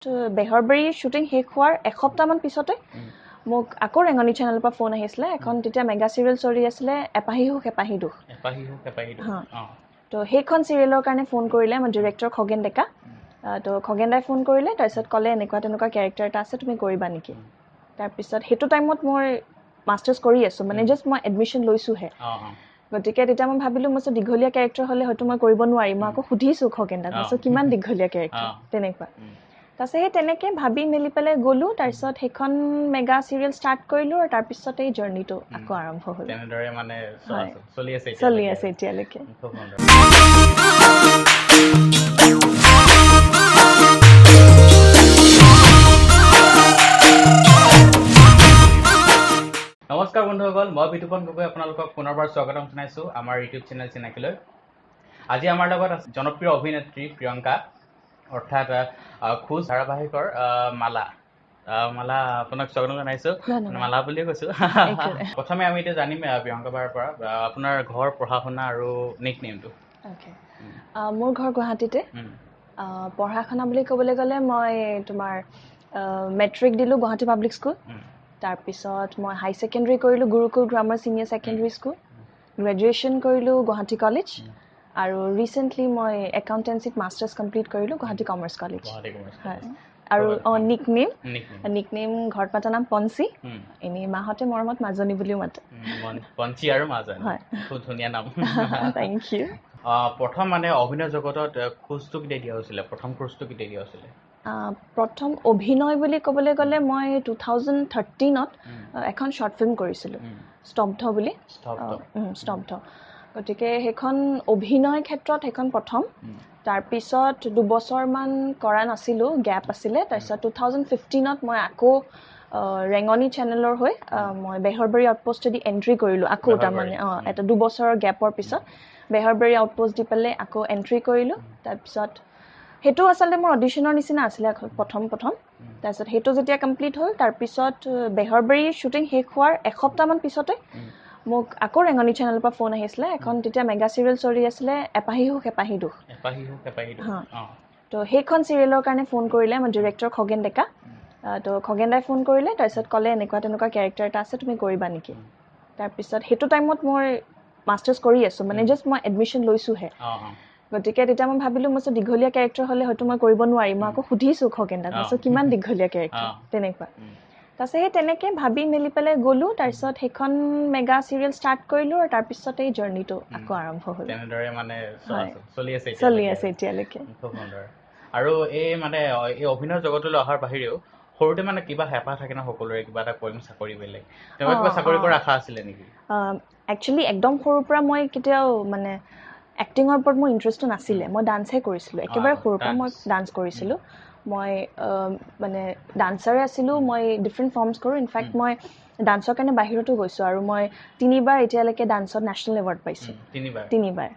বেহৰবাৰী shooting শেষ হোৱাৰ এসপ্তাহমান পিছতে মোক আকৌ ৰেঙনি চেনেলৰ পৰা ফোন আহিছিলে। এখন তেতিয়া মেগা চিৰিয়েল চলি আছিলে, এপাহি সুখ এপাহি দুখ। তো সেইখন চিৰিয়েলৰ কাৰণে ফোন কৰিলে আমাৰ ডিৰেক্টৰ খগেন ডেকা। তো খগেন দাই ফোন কৰিলে, তাৰপিছত ক'লে এনেকুৱা তেনেকুৱা কেৰেক্টাৰ এটা আছে, তুমি কৰিবা নেকি? তাৰপিছত সেইটো টাইমত মই মাষ্টাৰ্ছ কৰি আছোঁ, মানে জাষ্ট মই এডমিশ্যন লৈছোঁহে। গতিকে তেতিয়া মই ভাবিলোঁ, মই দীঘলীয়া কেৰেক্টাৰ হ'লে হয়তো মই কৰিব নোৱাৰিম। মই আকৌ সুধিছোঁ খগেন দাক, মই কিমান দীঘলীয়া কেৰেক্টাৰ তেনেকুৱা। তাৰপিছত সেই তেনেকৈ ভাবি মেলি পেলাই গ'লোঁ। তাৰপিছত সেইখন মেগা চিৰিয়েল ষ্টাৰ্ট কৰিলোঁ আৰু তাৰপিছত এই জাৰ্ণিটো আকৌ আৰম্ভ হ'ল। তেনেদৰে মানে চলি আছে এতিয়ালৈকে। নমস্কাৰ বন্ধুসকল, মই বিতুপন গগৈ আপোনালোকক পুনৰবাৰ স্বাগতম জনাইছোঁ আমাৰ ইউটিউব চেনেল চিনাকিলৈ। আজি আমাৰ লগত আছে জনপ্ৰিয় অভিনেত্ৰী প্ৰিয়ংকা, অৰ্থাৎ খোজ ধাৰাবাহিকৰ মালা। মালা, আপোনাক স্বাগতম জনাইছোঁ। মালা বুলিয়ে কৈছোঁ। প্ৰথমে আমি এতিয়া জানিম প্ৰিয়ংকা বাৰ পৰা আপোনাৰ ঘৰ, পঢ়া শুনা আৰু নিক নেমটো। মোৰ ঘৰ গুৱাহাটীতে। পঢ়া শুনা বুলি ক'বলৈ গ'লে মই তোমাৰ মেট্ৰিক দিলোঁ গুৱাহাটী পাব্লিক স্কুল। তাৰপিছত মই হাই ছেকেণ্ডেৰী কৰিলোঁ Gurukul grammar senior secondary school. Graduation কৰিলোঁ গুৱাহাটী কলেজ আৰু ৰিচেণ্টলি মই একাউণ্টেঞ্চিত মাষ্টাৰ্ছ কমপ্লিট কৰিলোঁ গুৱাহাটী কমাৰ্চ কলেজ। হয়। আৰু নিক নেম ঘৰত মাতা নাম পঞ্চী, এনেই মাহঁতে মৰমত মাজনী বুলিও মাতে। পঞ্চী আৰু মাজনী, খুব ধুনীয়া নাম। Thank you. প্ৰথম মানে অভিনয় জগতত খোজটো কেতিয়া দিয়া হৈছিলে? প্ৰথম খোজটো কেতিয়া দিয়া হৈছিলে? প্ৰথম অভিনয় বুলি ক'বলৈ গ'লে মই 2013ত এখন শ্বৰ্ট ফিল্ম কৰিছিলোঁ, স্তব্ধ বুলি। স্তব্ধ। গতিকে সেইখন অভিনয় ক্ষেত্ৰত সেইখন প্ৰথম। তাৰপিছত 2 বছৰমান কৰা নাছিলোঁ, গেপ আছিলে। তাৰপিছত 2015ত মই আকৌ ৰেঙনি চেনেলৰ হৈ মই বেহৰবাৰী আউটপোষ্টেদি এণ্ট্ৰি কৰিলোঁ আকৌ। তাৰমানে এটা 2 বছৰৰ গেপৰ পিছত বেহৰবাৰী আউটপোষ্ট দি পেলাই আকৌ এণ্ট্ৰি কৰিলোঁ। তাৰপিছত সেইটো আচলতে মোৰ অডিশ্যনৰ নিচিনা আছিলে প্ৰথম প্ৰথম। তাৰপিছত সেইটো যেতিয়া কমপ্লিট হ'ল, তাৰপিছত বেহৰবাৰী শ্বুটিং শেষ হোৱাৰ এসপ্তাহমান পিছতে মোক আকৌ ৰেঙনি চেনেলৰ পৰা ফোন আহিছিলে। এখন তেতিয়া মেগা চিৰিয়েল চলি আছিলে, এপাহি সুখ এপাহি দুখ। তো সেইখন চিৰিয়েলৰ কাৰণে ফোন কৰিলে আমাৰ ডিৰেক্টৰ খগেন ডেকা। তো খগেন দাই ফোন কৰিলে, তাৰপিছত ক'লে এনেকুৱা তেনেকুৱা কেৰেক্টাৰ এটা আছে, তুমি কৰিবা নেকি? তাৰপিছত সেইটো টাইমত মই মাষ্টাৰ্ছ কৰি আছোঁ, মানে জাষ্ট মই এডমিশ্যন লৈছোঁহে। গতিকে তেতিয়া মই ভাবিলোঁ, মই দীঘলীয়া কেৰেক্টাৰ হ'লে হয়তো মই কৰিব নোৱাৰিম। মই আকৌ সুধিছোঁ খগেন দাক, মই কিমান দীঘলীয়া কেৰেক্টাৰ তেনেকুৱা। তাৰপিছত সেই তেনেকৈ ভাবি মেলি পেলাই গ'লোঁ। তাৰপিছত সেইখন মেগা চিৰিয়েল ষ্টাৰ্ট কৰিলোঁ আৰু তাৰপিছত এই জাৰ্ণিটো আকৌ আৰম্ভ হ'ল। তেনেদৰে মানে চলি আছে। চলি আছে এতিয়ালৈকে। খুব সুন্দৰ। আৰু এই মানে এই অভিনয় জগতলৈ অহাৰ বাহিৰেও সৰুতে মানে কিবা হেঁপাহ থাকে ন সকলোৰে, কিবা এটা কৰিম, চাকৰি বেলেগ, তেনেকুৱা কিবা চাকৰি কৰাৰ আশা আছিলে নেকি? একচুৱেলি একদম সৰুৰ পৰা মই কেতিয়াও মানে এক্টিঙৰ ওপৰত মোৰ ইণ্টাৰেষ্টটো নাছিলে। মই ডান্সহে কৰিছিলোঁ। একেবাৰে সৰুৰ পৰা মই ডান্স কৰিছিলোঁ। মই মানে ডান্সাৰে আছিলোঁ। মই ডিফাৰেণ্ট ফৰ্মছ কৰোঁ। ইনফেক্ট মই ডান্সৰ কাৰণে বাহিৰতো গৈছোঁ আৰু মই তিনিবাৰ এতিয়ালৈকে ডান্সত নেশ্যনেল এৱাৰ্ড পাইছোঁ। তিনিবাৰ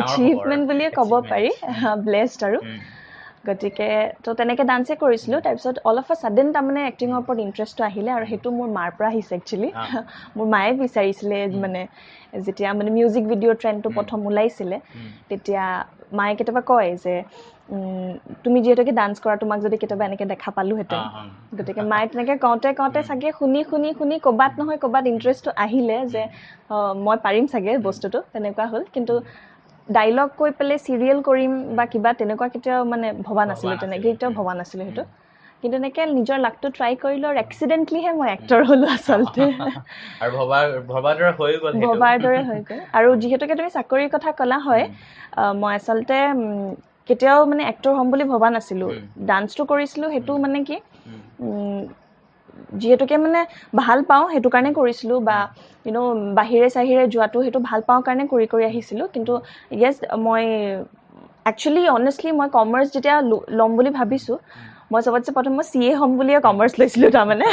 এচিভমেণ্ট বুলিয়ে ক'ব পাৰি, ব্লেছড আৰু। গতিকে তো তেনেকৈ ডান্সে কৰিছিলোঁ। তাৰপিছত অল অফ আ ছাডেন তাৰমানে এক্টিঙৰ ওপৰত ইণ্টাৰেষ্টটো আহিলে আৰু সেইটো মোৰ মাৰ পৰা আহিছে। একচুৱেলি মোৰ মায়ে বিচাৰিছিলে, মানে যেতিয়া মানে মিউজিক ভিডিঅ' ট্ৰেণ্ডটো প্ৰথম ওলাইছিলে, তেতিয়া মায়ে কেতিয়াবা কয় যে তুমি যিহেতুকে ডান্স কৰা, তোমাক যদি কেতিয়াবা এনেকৈ দেখা পালোহেঁতেন। গতিকে মায়ে তেনেকৈ কওঁতে কওঁতে চাগে শুনি শুনি শুনি ক'ৰবাত নহয় ক'ৰবাত ইণ্টাৰেষ্টটো আহিলে যে মই পাৰিম চাগে বস্তুটো, তেনেকুৱা হ'ল। কিন্তু ডাইলগ কৈ পেলাই চিৰিয়েল কৰিম বা কিবা তেনেকুৱা কেতিয়াও মানে ভবা নাছিলোঁ, তেনেকৈ কেতিয়াও ভবা নাছিলোঁ সেইটো। কিন্তু এনেকৈ নিজৰ লাকটো ট্ৰাই কৰিলোঁ আৰু এক্সিডেণ্টলিহে মই এক্টৰ হ'লোঁ আচলতে। ভবাৰ দৰে হৈ গ'ল। আৰু যিহেতুকে তুমি চাকৰিৰ কথা ক'লা, হয়, মই আচলতে কেতিয়াও মানে এক্টৰ হ'ম বুলি ভবা নাছিলোঁ। ডান্সটো কৰিছিলোঁ, সেইটো মানে কি, যিহেতুকে মানে ভাল পাওঁ সেইটো কাৰণে কৰিছিলোঁ, বা বাহিৰে চাহিৰে যোৱাটো সেইটো ভাল পাওঁ কাৰণে কৰি কৰি আহিছিলোঁ। কিন্তু য়েছ, মই একচুৱেলি অনেষ্টলি মই কমাৰ্চ যেতিয়া ল'ম বুলি ভাবিছোঁ, মই চবতছে প্ৰথম মই চি এ হ'ম বুলিয়ে কমাৰ্চ লৈছিলোঁ তাৰমানে।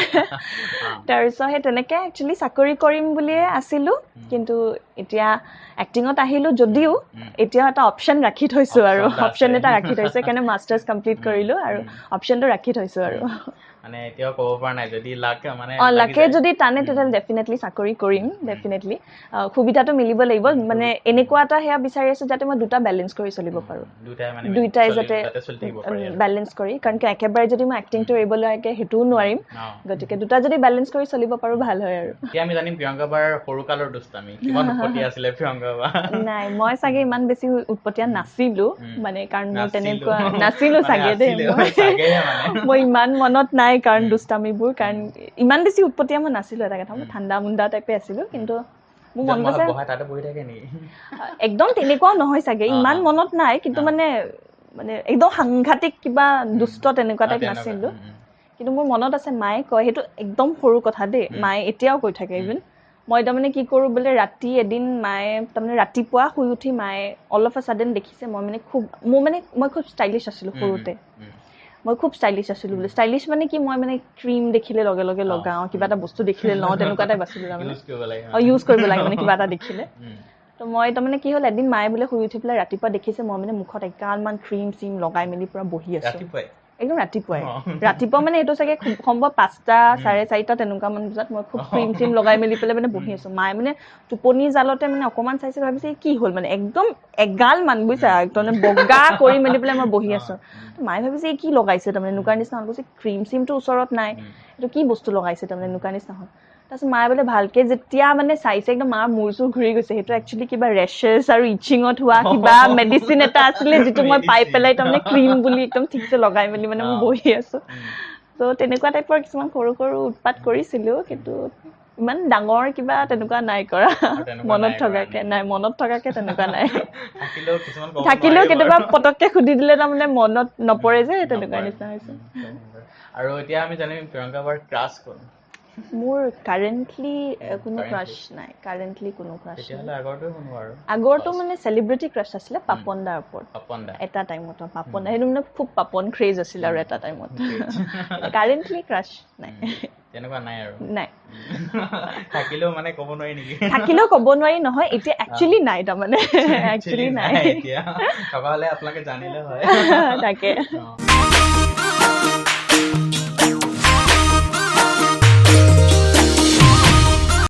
তাৰপিছত সেই তেনেকৈ একচুৱেলি চাকৰি কৰিম বুলিয়ে আছিলোঁ, কিন্তু এতিয়া এক্টিঙত আহিলোঁ যদিও এতিয়াও এটা অপশ্যন ৰাখি থৈছোঁ আৰু অপশ্যন এটা ৰাখি থৈছোঁ। সেইকাৰণে মাষ্টাৰ্ছ কমপ্লিট কৰিলোঁ আৰু অপশ্যনটো ৰাখি থৈছোঁ আৰু। মানে এতিয়াও ক'ব পৰা নাই, যদি লাক মানে অঁ, লাগি লাকে যায়। যদি টানে, তেতিয়াহ'লে ডেফিনেটলি চাকৰি কৰিম। ডেফিনেটলি সুবিধাটো মিলিব লাগিব। মানে এনেকুৱা এটা সেয়া বিচাৰি আছোঁ যাতে মই দুটা বেলেঞ্চ কৰি চলিব পাৰোঁ। দুটাই মানে দুইটাই যাতে যাতে চলি থাকিব পাৰি আৰু। বেলেঞ্চ কৰি, কাৰণ কিয় একেবাৰে যদি মই এক্টিংটো এৰিব লাগে, সেইটোও নোৱাৰিম। গতিকে দুটা যদি বেলেঞ্চ কৰি চলিব পাৰোঁ, ভাল হয় আৰু। এতিয়া আমি জানিম প্ৰিয়ংকা বাৰ সৰুকালৰ দুষ্টামি। কিমান উৎপতীয়া আছিলে প্ৰিয়ংকা বা? নাই, মই চাগে ইমান বেছি উৎপতীয়া নাছিলো। মানে কাৰণ মোৰ নাছিলো। তেনেকুৱা নাছিলো মানে চাগে দেই। আছিলে, মই চাগেহে মানে। মই ইমান মনত নাই, কাৰণ দুষ্টামিবোৰ, কাৰণ ইমান বেছি উৎপতীয়া মই নাছিলো। এটা কথা, মই ঠাণ্ডা মুণ্ডা টাইপে আছিলো। কিন্তু মোৰ য'ত মনত আছে বহাই তাতে বহি থাকে নেকি? একদম তেনেকুৱাও নহয় চাগে, ইমান মনত নাই। কিন্তু মানে মানে একদম সাংঘাতিক কিবা দুষ্ট তেনেকুৱা টাইপ তেনেকুৱা, নাছিলো। উম, উম। কিন্তু মোৰ মনত আছে, মায়ে কয়, সেইটো একদম সৰু কথা দেই, মায়ে এতিয়াও কৈ থাকে। ইভেন মই তাৰমানে কি কৰোঁ বোলে, ৰাতি এদিন মায়ে তাৰমানে ৰাতিপুৱা শুই উঠি মায়ে অল অফ আ ছাডেন দেখিছে মই মানে খুব, মোৰ মানে মই খুব ষ্টাইলিছ আছিলোঁ সৰুতে। মই খুব ষ্টাইলিছ আছিলোঁ বোলে। ষ্টাইলিছ মানে কি, মই মানে ক্ৰীম দেখিলে লগে লগে লগাওঁ, কিবা এটা বস্তু দেখিলে লওঁ, তেনেকুৱা টাইপ আছিলোঁ তাৰমানে। ইউজ কৰিব লাগে। অঁ, ইউজ কৰিব লাগে মানে কিবা এটা দেখিলে। তো মই তাৰমানে কি হ'ল, এদিন মায়ে বোলে শুই উঠি পেলাই ৰাতিপুৱা দেখিছে মই মানে মুখত এগালমান ক্ৰীম চিম লগাই মেলি পূৰা বহি আছোঁ। ৰাতিপুৱাই? একদম ৰাতিপুৱাই। ৰাতিপুৱা মানে এইটো চাগে খুব সম্ভৱ 5টা, 4:30 তেনেকুৱা মান বজাত মই খুব ক্ৰীম চিম লগাই মেলি পেলাই মানে বহি আছোঁ। মায়ে মানে টোপনি জালতে মানে অকণমান চাইছে, ভাবিছে এই কি হ'ল, মানে একদম এগাল মান, বুজিছা, একদম মানে বগা কৰি মেলি পেলাই মই বহি আছোঁ। তো মায়ে ভাবিছে এই কি লগাইছে, তাৰমানে এনেকুৱা নিচিনা হ'ল। কৈছে ক্ৰীম চিমটো ওচৰত নাই, এইটো কি বস্তু লগাইছে, তাৰমানে এনেকুৱা নিচিনা হ'ল। তাৰপিছত মায়ে বোলে ভালকে যেতিয়া মানে চাইছে, একদম মাৰ মূৰ চুৰ ঘূৰি গৈছে। সেইটো একচুৱেলি কিবা ৰেচেছ আৰু ইচিঙত হোৱা কিবা মেডিচিন এটা আছিলে, যিটো মই পাই Medicine। পেলাই তাৰমানে ক্ৰীম বুলি একদম ঠিকছে লগাই মেলি মানে মই বহি আছোঁ। ত' তেনেকুৱা টাইপৰ কিছুমান সৰু সৰু উৎপাত কৰিছিলোঁ, কিন্তু ইমান ডাঙৰ কিবা তেনেকুৱা নাই কৰা। আৰু তেনেকুৱা মনত নাই কৰা থকাকে নেকি? নাই, মনত থকাকে তেনেকুৱা নাই। থাকিলেও কিছুমান ক'ব থাকিলেও নোৱাৰি কেতিয়াবা বাৰু। পটককে সুধি দিলে তাৰমানে মনত নপৰে যে, তেনেকুৱা নপৰে। নিচিনা হৈছে। আৰু এতিয়া আমি জানিম প্ৰিয়ংকা বাৰ ক্ৰাছ কোন? মোৰ কাৰেণ্টলি কোনো currently। ক্ৰাছ নাই। কাৰেণ্টলি কোনো ক্ৰাছ নাই। তেতিয়াহ'লে আগৰটোৱে শুনো আৰু। আগৰটো মানে চেলিব্ৰিটি ক্ৰাছ আছিলে পাপন দাৰ ওপৰত। পাপন দা। এটা টাইমত পাপন দা, সেইটো মানে খুব পাপন ক্ৰেজ আছিল আৰু এটা টাইমত। কাৰেণ্টলি ক্ৰাছ নাই। তেনেকুৱা নাই আৰু? নাই। থাকিলেও মানে ক'ব নোৱাৰি নেকি? থাকিলেও ক'ব নোৱাৰি নহয়, এতিয়া একচুৱেলি নাই তাৰমানে, একচুৱেলি নাই। এতিয়া থকা হ'লে আপোনালোকে জানিলে হয়। তাকে।